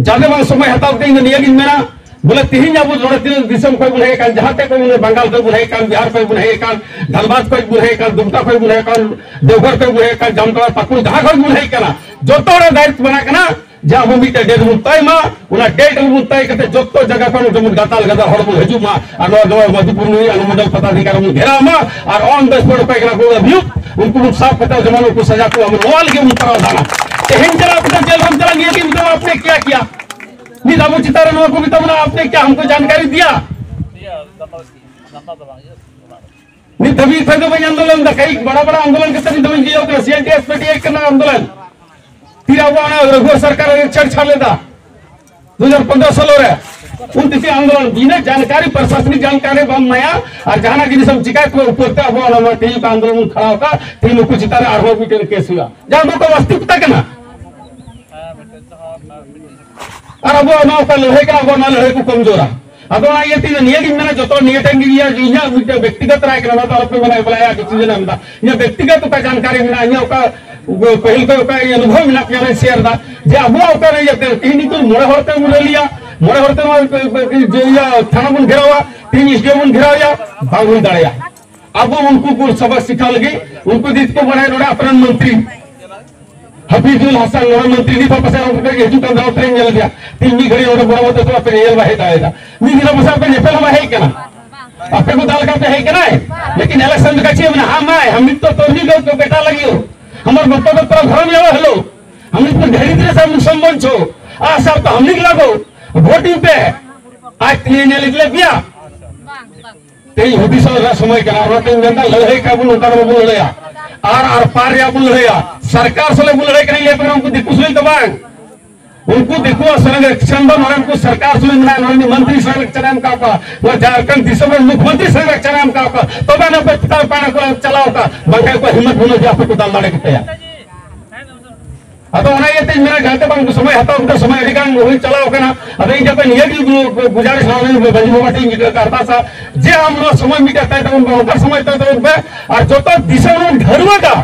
ᱡᱟᱫᱮ ᱵᱟᱝ ᱥᱚᱢᱚᱭ ᱦᱟᱛᱟᱣ ᱠᱟᱛᱮ ᱤᱧ ᱫᱚ ᱱᱤᱭᱟᱹᱜᱤᱧ ᱢᱮᱱᱟ, ᱵᱚᱞᱮ ᱛᱮᱦᱮᱧ ᱟᱵᱚ ᱱᱚᱰᱮ ᱛᱤᱱᱟᱹᱜ ᱫᱤᱥᱚᱢ ᱠᱷᱚᱱ ᱵᱚᱱ ᱦᱮᱡ ᱟᱠᱟᱱ, ᱡᱟᱦᱟᱸ ᱛᱮ ᱠᱷᱚᱱ ᱵᱚᱱ ᱦᱮᱡ, ᱵᱟᱝᱜᱟᱞ ᱠᱷᱚᱱ ᱵᱚᱱ ᱦᱮᱡ ᱟᱠᱟᱱ, ᱫᱷᱟᱱᱵᱟᱫᱽ ᱠᱷᱚᱱ ᱵᱚᱱ ᱦᱮᱡ ᱟᱠᱟᱱ, ᱫᱩᱢᱠᱟ ᱠᱷᱚᱱ ᱵᱚᱱ ᱦᱮᱡ ᱟᱠᱟᱱ, ᱫᱮᱣᱜᱷᱚᱨ ᱠᱷᱚᱱ ᱵᱚᱱ ᱦᱮᱡ ᱟᱠᱟᱱ, ᱡᱟᱢᱛᱟᱲᱟ, ᱯᱟᱹᱠᱩᱲ, ᱡᱟᱦᱟᱸ ᱠᱷᱚᱱ ᱵᱚᱱ ᱦᱮᱡ ᱟᱠᱟᱱᱟ, ᱡᱚᱛᱚ ᱦᱚᱲᱟᱜ ᱫᱟᱭᱤᱛᱛᱚ ᱵᱮᱱᱟᱜ ᱠᱟᱱᱟ᱾ ᱡᱮ ᱟᱵᱚ ᱢᱤᱫᱴᱮᱱ ᱰᱮᱴ ᱵᱚᱱ ᱛᱟᱭ ᱢᱟ, ᱚᱱᱟ ᱰᱮᱴ ᱨᱮᱵᱚᱱ ᱛᱟᱭ ᱠᱟᱛᱮ ᱡᱚᱛᱚ ᱡᱟᱭᱜᱟ ᱠᱷᱚᱱ ᱡᱮᱢᱚᱱ ᱜᱟᱛᱟᱞ ᱜᱟᱫᱟᱞ ᱦᱚᱲ ᱵᱚᱱ ᱦᱤᱡᱩᱜ ᱢᱟ, ᱟᱨ ᱱᱚᱣᱟ ᱱᱚᱣᱟ ᱢᱚᱫᱷᱩᱯᱩᱨ ᱱᱩᱭ ᱚᱱᱩᱢᱚᱱᱰᱚᱞ ᱯᱟᱛᱟ ᱟᱫᱷᱤᱠᱟᱨ ᱵᱚᱱ ᱜᱷᱮᱨᱟᱣ ᱢᱟ, ᱟᱨ ᱚᱱ ᱫᱚ ᱥᱯᱚᱴ ᱚᱠᱚᱭ ᱠᱟᱱᱟ ᱠᱚ ᱚᱵᱷᱤᱭᱩᱠᱛ, ᱩᱱᱠᱩ ᱵᱚᱱ ᱥᱟᱵ ᱠᱟᱛᱮ ᱡᱮᱢᱚᱱ ᱩᱱᱠᱩ ᱥᱟᱡᱟ ᱠᱚ ᱮᱢᱟ, ᱱᱚᱣᱟ ᱞᱟᱹᱜᱤᱫ ᱵᱚᱱ ᱠᱚᱨᱟᱣ ᱫᱟ᱾ ᱛᱮᱦᱮᱧ ᱪᱟᱞᱟᱣ ᱠᱟᱛᱮ ᱡᱮᱞ ᱵᱚᱱ ᱪᱟᱞᱟᱜ, ᱱᱤᱭᱟᱹ ᱜᱮ ᱢᱮᱛᱟᱢᱟ, ᱟᱯᱱᱮ ᱠᱮᱭᱟ ᱠᱤᱭᱟ? ᱱᱤᱛ ᱟᱵᱚ ᱪᱮᱛᱟᱱ ᱨᱮ ᱱᱚᱣᱟ ᱠᱚ ᱢᱮᱛᱟ ᱵᱚᱱᱟ, ᱟᱯᱱᱮ ᱠᱮᱭᱟ ᱦᱟᱢᱠᱚ ᱡᱟᱱᱠᱟᱨᱤ ᱫᱤᱭᱟ? ᱱᱤᱛ ᱫᱷᱟᱹᱵᱤᱡ ᱠᱷᱚᱱ ᱫᱚ ᱵᱟᱹᱧ ᱟᱱᱫᱳᱞᱚᱱ ᱫᱟ, ᱠᱟᱹᱭᱤᱠ ᱵᱟᱲᱟ ᱵᱟᱲᱟ ᱟᱱᱫᱳᱞᱚᱱ ᱠᱟᱛᱮ ᱱᱤᱛ ᱫᱷᱟᱹᱵᱤᱡ ᱡᱤᱭᱟᱹᱣ ᱠᱟᱱᱟ, ᱥᱤ ᱮᱱ ᱴᱤ ᱮᱥ ᱯᱮ ᱴᱤ ᱮᱠ ᱠᱟᱱᱟ ᱟᱱᱫᱳᱞᱚᱱ᱾ ᱛᱤᱨᱮ ᱟᱵᱚ ᱚᱱᱟ ᱨᱚᱜᱷᱩᱣᱟᱨ ᱥᱚᱨᱠᱟᱨ ᱨᱮ ᱪᱷᱮᱲᱪᱷᱟᱲ ᱞᱮᱫᱟ ᱫᱩ ᱦᱟᱡᱟᱨ ᱯᱚᱱᱫᱽᱨᱚ ᱥᱟᱞ ᱨᱮ, ᱩᱱ ᱛᱤᱥᱤ ᱟᱱᱫᱳᱞᱚᱱ, ᱵᱤᱱᱟᱹ ᱡᱟᱱᱠᱟᱨᱤ, ᱯᱨᱚᱥᱟᱥᱚᱱᱤᱠ ᱡᱟᱱᱠᱟᱨᱤ ᱵᱟᱢ ᱮᱢᱟᱭᱟ, ᱟᱨ ᱡᱟᱦᱟᱱᱟᱜ ᱡᱤᱱᱤᱥ ᱮᱢ ᱪᱤᱠᱟᱭ ᱛᱚᱵᱮ ᱩᱯᱚᱨ ᱛᱮ ᱟᱵᱚ ᱚᱱᱟ ᱢᱟ ᱛᱮᱦᱮᱧ ᱠᱚ ᱟᱱᱫᱳᱞᱚᱱ ᱵᱚᱱ ᱠᱷᱟᱲᱟᱣ ᱟᱠᱟᱫ, ᱛᱮᱦᱮᱧ ᱱᱩᱠᱩ ᱪᱮᱛᱟᱱ ᱨᱮ ᱟᱨᱦᱚᱸ ᱢᱤᱫᱴᱮᱱ ᱠᱮᱥ ᱦᱩᱭᱩᱜᱼᱟ, ᱡᱟᱦᱟᱸ ᱫᱚ ᱵᱟᱥᱛᱚᱵᱤᱠᱛᱟ ᱠᱟᱱᱟ᱾ ᱟᱨ ᱟᱵᱚ ᱚᱱᱟ ᱚᱠᱟ ᱞᱟᱹᱲᱦᱟᱹᱭ ᱠᱟᱱᱟ, ᱟᱵᱚ ᱚᱱᱟ ᱞᱟᱹᱲᱦᱟᱹᱭ ᱠᱚ ᱠᱚᱢᱡᱳᱨᱟ᱾ ᱟᱫᱚ ᱚᱱᱟ ᱤᱭᱟᱹᱛᱮ ᱤᱧ ᱫᱚ ᱱᱤᱭᱟᱹ ᱜᱤᱧ ᱢᱮᱱᱟ, ᱡᱚᱛᱚ ᱱᱤᱭᱟᱹ ᱴᱷᱮᱱ ᱜᱮ ᱤᱧᱟᱹᱜ, ᱤᱧᱟᱹᱜ ᱢᱤᱫᱴᱮᱱ ᱵᱮᱠᱛᱤᱜᱚᱛ ᱨᱟᱭ ᱠᱟᱱᱟ, ᱚᱱᱟ ᱫᱚ ᱟᱞᱚᱯᱮ ᱢᱮᱱᱟ ᱵᱚᱞᱮ ᱟᱭᱟᱜ ᱠᱤᱪᱷᱩ ᱡᱮ ᱢᱮᱱᱫᱟ, ᱤᱧᱟᱹᱜ ᱵᱮᱠᱛᱤᱜᱚᱛ ᱚᱠᱟ ᱡᱟᱱᱠᱟᱨᱤ ᱢᱮᱱᱟᱜᱼᱟ, ᱤᱧᱟᱹᱜ ᱚᱠᱟ ᱯᱟᱹᱦᱤᱞ ᱠᱷᱚᱱ ᱚᱠᱟ ᱤᱧ ᱚᱱᱩᱵᱷᱚᱵ ᱢᱮᱱᱟᱜ ᱛᱤᱧᱟ, ᱚᱱᱟᱧ ᱥᱮᱭᱟᱨ ᱮᱫᱟ ᱡᱮ ᱟᱵᱚᱣᱟᱜ ᱚᱠᱟᱨᱮ ᱤᱭᱟᱹ ᱛᱮ ᱛᱮᱦᱮᱧ ᱱᱤᱛᱚᱜ ᱢᱚᱬᱮ ᱦᱚᱲ ᱛᱮ ᱵᱚᱱ ᱨᱮᱞᱤᱭᱟ, ᱢᱚᱬᱮ ᱦᱚᱲ ᱛᱮ ᱱᱚᱣᱟ ᱤᱭᱟᱹ ᱛᱷᱟᱱᱟ ᱵᱚᱱ ᱜᱷᱮᱨᱟᱣᱟ, ᱛᱮᱦᱮᱧ ᱮᱥ ᱰᱤ ᱳ ᱵᱚᱱ ᱜᱷᱮᱨᱟᱣ ᱮᱭᱟ, ᱵᱟᱝ ᱦᱩᱭ ᱫᱟᱲᱮᱭᱟᱜᱼᱟ᱾ ᱟᱵᱚ ᱩᱱᱠᱩ ᱠᱚ ᱥᱚᱵᱚᱠ ᱥᱤᱠᱷᱟᱣ ᱞᱟᱹᱜᱤᱫ ᱩᱱᱠᱩ ᱡᱩᱫᱤ ᱠᱚ ᱵᱟᱲᱟᱭᱟ, ᱱᱚᱰᱮ ᱟᱯᱮᱨᱮᱱ ᱢᱚᱱᱛᱨᱤ ᱦᱟᱯᱤᱡᱩᱞ ᱦᱟᱥᱟᱱ, ᱱᱚᱰᱮ ᱢᱚᱱᱛᱨᱤ ᱱᱤᱛ ᱦᱚᱸ ᱯᱟᱥᱮᱡ ᱚᱱᱛᱮ ᱜᱮ ᱦᱤᱡᱩᱜ ᱠᱟᱱ ᱫᱚ, ᱚᱱᱛᱮ ᱧᱮᱞ ᱞᱮᱫᱮᱭᱟ᱾ ᱛᱤᱦᱤᱧ ᱢᱤᱫ ᱜᱷᱟᱹᱲᱤ ᱱᱚᱰᱮ ᱵᱚᱲᱚ ᱵᱚᱲᱚ ᱛᱮ ᱟᱯᱮ ᱧᱮᱧᱮᱞ ᱵᱟᱭ ᱦᱮᱡ ᱫᱟᱲᱮᱭᱟᱫᱟ᱾ ᱢᱤᱫ ᱫᱤᱱ ᱦᱚᱸ ᱯᱟᱥᱮᱡ ᱟᱯᱮ ᱧᱮᱯᱮᱞ ᱦᱚᱸ ᱵᱟᱭ ᱦᱮᱡ ᱠᱟᱱᱟ᱾ ᱟᱯᱮ ᱠᱚ ᱫᱟᱞ ᱠᱟᱛᱮ ᱦᱮᱡ ᱠᱟᱱᱟᱭ, ᱞᱮᱠᱤᱱ ᱤᱞᱮᱠᱥᱚᱱ ᱫᱚ ᱠᱟᱪᱷᱮ ᱢᱮᱱᱟᱜᱼᱟ᱾ ᱦᱟᱸ ᱢᱟᱭ, ᱦᱟᱢ ᱱᱤᱛ ᱛᱚ ᱛᱚᱨᱱᱤ ᱫᱚ ᱵᱮᱴᱟ ᱞᱟᱹᱜᱤᱫ ᱦᱚᱸ, ᱦᱟᱢᱟᱨ ᱵᱚᱠᱛᱚᱵᱵᱚ ᱯᱩᱨᱟ ᱫᱷᱚᱨᱚᱢ ᱡᱟᱣᱟ ᱦᱮᱞᱳ, ᱦᱟᱢ ᱱᱤᱛ ᱫᱷᱤᱨᱮ ᱫᱷᱤᱨᱮ ᱥᱮ ᱦᱟᱢ ᱥᱚᱢᱵᱚᱱ ᱪᱷᱳ, ᱟᱥᱟ ᱛᱚ ᱦᱟᱢ ᱱᱤᱠ ᱞᱟᱜᱚ, ᱵᱷᱳᱴ ᱯᱮ, ᱟᱡ ᱛᱤᱦᱤᱧ ᱧᱮᱞ ᱤᱫᱤ ᱞᱮᱫ ᱜᱮᱭᱟ᱾ ᱛᱮᱦᱮᱧ ᱦᱩᱫᱤᱥᱚᱜ ᱨᱮᱱᱟᱜ ᱥᱚᱢᱚᱭ ᱠᱟᱱᱟ᱾ ᱚᱱᱟᱛᱮᱧ ᱢᱮᱱᱫᱟ, ᱞᱟᱹᱲᱦᱟᱹᱭ ᱠᱷᱟᱱ ᱵᱚᱱ ᱱᱚᱝᱠᱟ ᱫᱚ ᱵᱟᱵᱚᱱ ᱞᱟᱹᱲᱦᱟᱹᱭᱟ᱾ ᱟᱨ, ᱟᱨ ᱯᱟᱨ ᱨᱮᱭᱟᱜ ᱵᱚᱱ ᱞᱟᱹᱲᱦᱟᱹᱭᱟ᱾ ᱥᱚᱨᱠᱟᱨ ᱥᱟᱞᱟᱜ ᱵᱚᱱ ᱞᱟᱹᱲᱦᱟᱹᱭ ᱠᱟᱱᱟ, ᱤᱭᱟᱹ ᱠᱟᱱᱟ, ᱩᱱᱠᱩ ᱫᱤᱠᱩ ᱥᱟᱞᱟᱜ ᱫᱚ ᱵᱟᱝ᱾ ᱩᱱᱠᱩ ᱫᱤᱠᱩᱣᱟᱜ ᱥᱚᱝᱨᱚᱠᱷᱚᱱ ᱫᱚ ᱱᱚᱰᱮ ᱩᱱᱠᱩ ᱥᱚᱨᱠᱟᱨ ᱥᱟᱞᱟᱜ ᱢᱮᱱᱟᱜᱼᱟ, ᱱᱚᱰᱮ ᱢᱚᱱᱛᱨᱤ ᱥᱚᱝᱨᱚᱠᱷᱚᱱ ᱮᱢ ᱠᱟᱜ ᱠᱚᱣᱟ, ᱱᱚᱣᱟ ᱡᱷᱟᱲᱠᱷᱚᱸᱰ ᱫᱤᱥᱚᱢ ᱨᱮᱱ ᱢᱩᱠᱷᱭᱚᱢᱚᱱᱛᱨᱤ ᱥᱚᱝᱨᱚᱠᱷᱚᱱ ᱮᱢ ᱠᱟᱜ ᱠᱚᱣᱟ, ᱛᱚᱵᱮ ᱟᱱᱟ ᱯᱮ ᱪᱮᱛᱟᱱ ᱯᱟᱲᱟ ᱠᱚ ᱪᱟᱞᱟᱣ ᱠᱟᱜ, ᱵᱟᱝᱠᱷᱟᱱ ᱠᱚ ᱦᱤᱢᱢᱚᱛ ᱵᱟᱹᱱᱩᱜ ᱡᱮ ᱟᱯᱮ ᱠᱚ ᱫᱟᱞ ᱫᱟᱲᱮ ᱠᱮᱯᱮᱭᱟ᱾ ᱟᱫᱚ ᱚᱱᱟ ᱤᱭᱟᱹᱛᱮᱧ ᱢᱮᱱᱟ, ᱡᱟᱦᱟᱸ ᱛᱮ ᱵᱟᱝ ᱥᱚᱢᱚᱭ ᱦᱟᱛᱟᱣ ᱠᱟᱛᱮ ᱥᱚᱢᱚᱭ ᱟᱹᱰᱤ ᱜᱟᱱ ᱦᱩᱭ ᱪᱟᱞᱟᱣ ᱠᱟᱱᱟ᱾ ᱟᱫᱚ ᱤᱧ ᱡᱚᱛᱚ ᱱᱤᱭᱟᱹ ᱜᱮ ᱜᱩ-, ᱜᱩ-, ᱜᱩᱡᱟᱨᱤᱥ ᱦᱚᱸ ᱢᱟᱹᱡᱷᱤ ᱵᱟᱵᱟ ᱴᱷᱮᱱ ᱤᱧ ᱟᱨᱫᱟᱥᱟ ᱡᱮ ᱟᱢ ᱱᱚᱣᱟ ᱥᱚᱢᱚᱭ ᱢᱤᱫᱴᱮᱱ ᱛᱟᱭ ᱛᱟᱵᱚᱱ ᱯᱮ, ᱚᱱᱠᱟ ᱥᱚᱢᱚᱭ ᱛᱟᱭ ᱛᱟᱵᱚᱱ ᱯᱮ᱾ ᱟᱨ ᱡᱚᱛᱚ ᱫᱤᱥᱚᱢ ᱨᱮᱱ ᱰᱷᱟᱹᱨᱣᱟᱹᱜᱟ,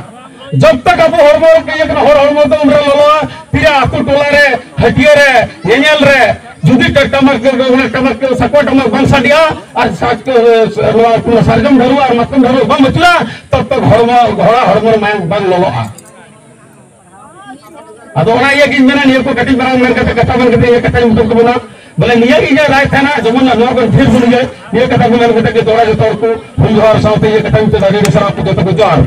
ᱡᱚᱵ ᱛᱚᱠ ᱟᱵᱚ ᱦᱚᱲᱢᱚ ᱤᱭᱟᱹ ᱠᱟᱱᱟ, ᱦᱚᱲ ᱦᱚᱲᱢᱚ ᱛᱮ ᱩᱱᱨᱮ ᱞᱚᱞᱚᱜᱼᱟ, ᱛᱤᱨᱮ ᱟᱹᱛᱩ ᱴᱚᱞᱟ ᱨᱮ, ᱦᱟᱹᱴᱭᱟᱹ ᱨᱮ, ᱧᱮᱧᱮᱞ ᱨᱮ, ᱡᱩᱫᱤ ᱴᱟ-, ᱴᱟᱢᱟᱠ, ᱚᱱᱟ ᱴᱟᱢᱟᱠ, ᱥᱟᱠᱣᱟ ᱴᱟᱢᱟᱠ ᱵᱟᱝ ᱥᱟᱰᱮᱜᱼᱟ, ᱟᱨ ᱥᱟᱨ-, ᱱᱚᱣᱟ ᱥᱟᱨᱡᱚᱢ ᱰᱷᱟᱹᱨᱣᱟᱹ ᱟᱨ ᱢᱟᱛᱠᱚᱢ ᱰᱷᱟᱹᱨᱣᱟᱹ ᱵᱟᱝ ᱟᱹᱪᱩᱨᱟ, ᱛᱚᱵ ᱛᱚᱠ ᱦᱚᱲᱢᱚ, ᱦᱚᱲᱟᱜ ᱦᱚᱲᱢᱚ ᱨᱮ ᱢᱟᱭᱟᱝ ᱵᱟᱝ ᱞᱚᱞᱚᱜᱼᱟ᱾ ᱟᱫᱚ ᱚᱱᱟ ᱤᱭᱟᱹ ᱜᱤᱧ ᱢᱮᱱᱟ, ᱱᱤᱭᱟᱹ ᱠᱚ ᱠᱟᱹᱴᱤᱡ ᱢᱟᱨᱟᱝ ᱢᱮᱱ ᱠᱟᱛᱮ, ᱠᱟᱛᱷᱟ ᱢᱮᱱ ᱠᱟᱛᱮ, ᱤᱭᱟᱹ ᱠᱟᱛᱷᱟᱧ ᱢᱩᱪᱟᱹᱫ ᱛᱟᱵᱚᱱᱟ᱾ ᱵᱚᱞᱮ ᱱᱤᱭᱟᱹ ᱜᱮ ᱤᱧᱟᱹᱜ ᱨᱟᱭ ᱛᱟᱦᱮᱱᱟ, ᱡᱮᱢᱚᱱ ᱱᱚᱣᱟ ᱠᱷᱚᱱ ᱰᱷᱮᱨ ᱵᱚᱱ ᱤᱭᱟᱹ, ᱱᱤᱭᱟᱹ ᱠᱟᱛᱷᱟ ᱠᱚ ᱢᱮᱱ ᱠᱟᱛᱮ ᱜᱮ ᱛᱚᱲᱟ ᱡᱚᱛᱚ ᱦᱚᱲ ᱠᱚ ᱦᱩᱞ ᱡᱚᱦᱟᱨ ᱥᱟᱶᱛᱮ ᱤᱭᱟᱹ ᱠᱟᱛᱷᱟ ᱢᱩᱪᱟᱹᱫ ᱫᱟ᱾ ᱟᱹᱰᱤ ᱟᱹᱰᱤ ᱥᱟᱨᱦᱟᱣ, ᱡᱚᱛᱚ ᱠᱚ ᱡᱚᱦᱟᱨ᱾